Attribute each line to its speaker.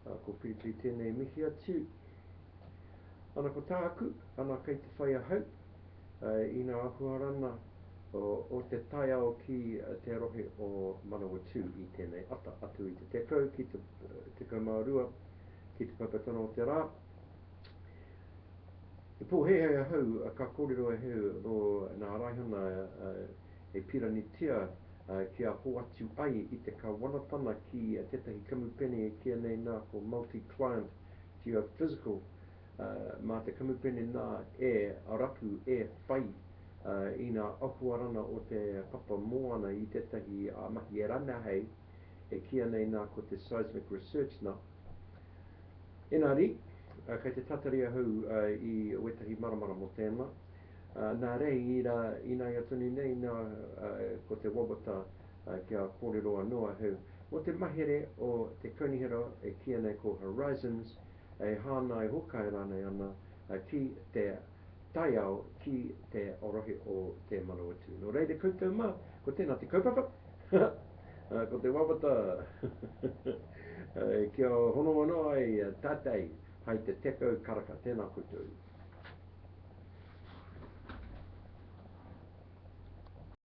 Speaker 1: Ko Whiriwhiri tēnei mihi atu. Ana ko tāku, ana kei te whai ahau i ngā āhuarana o te taiao ki te rohe o Manawatū i tēnei ata, atu i te 10 ki te 12 ki te papatana o te rā. I pōhēhē ahau ka kōrero ahau nō nā raihana e pīrangitia kia hoatu ai i te kawanatana ki tētahi kamupene e kīia nei nā ko Multi Client Geophysical, mā te kamupene nā e rapu, e whai i ngā ahuarana o te papa moana i tētahi mahi e ranahei e kīia nei nā ko te Seismic Research nā. Engari, kei te tatari ahau i wētahi maramara mō tēnā. Nā reira, ināia tonu nei nā ko te wawata kia kōrero anō ahau mō te mahere o te kaunihera e kīia nei ko Horizons e hāngai hōkai rānei ana ki te taiao ki te rohe o Te Manawatū. Nō reira koutou mā, ko tēnā te kaupapa, ko te wawata kia hono anō ai tātou hai te tekau karaka. Tēnā koutou.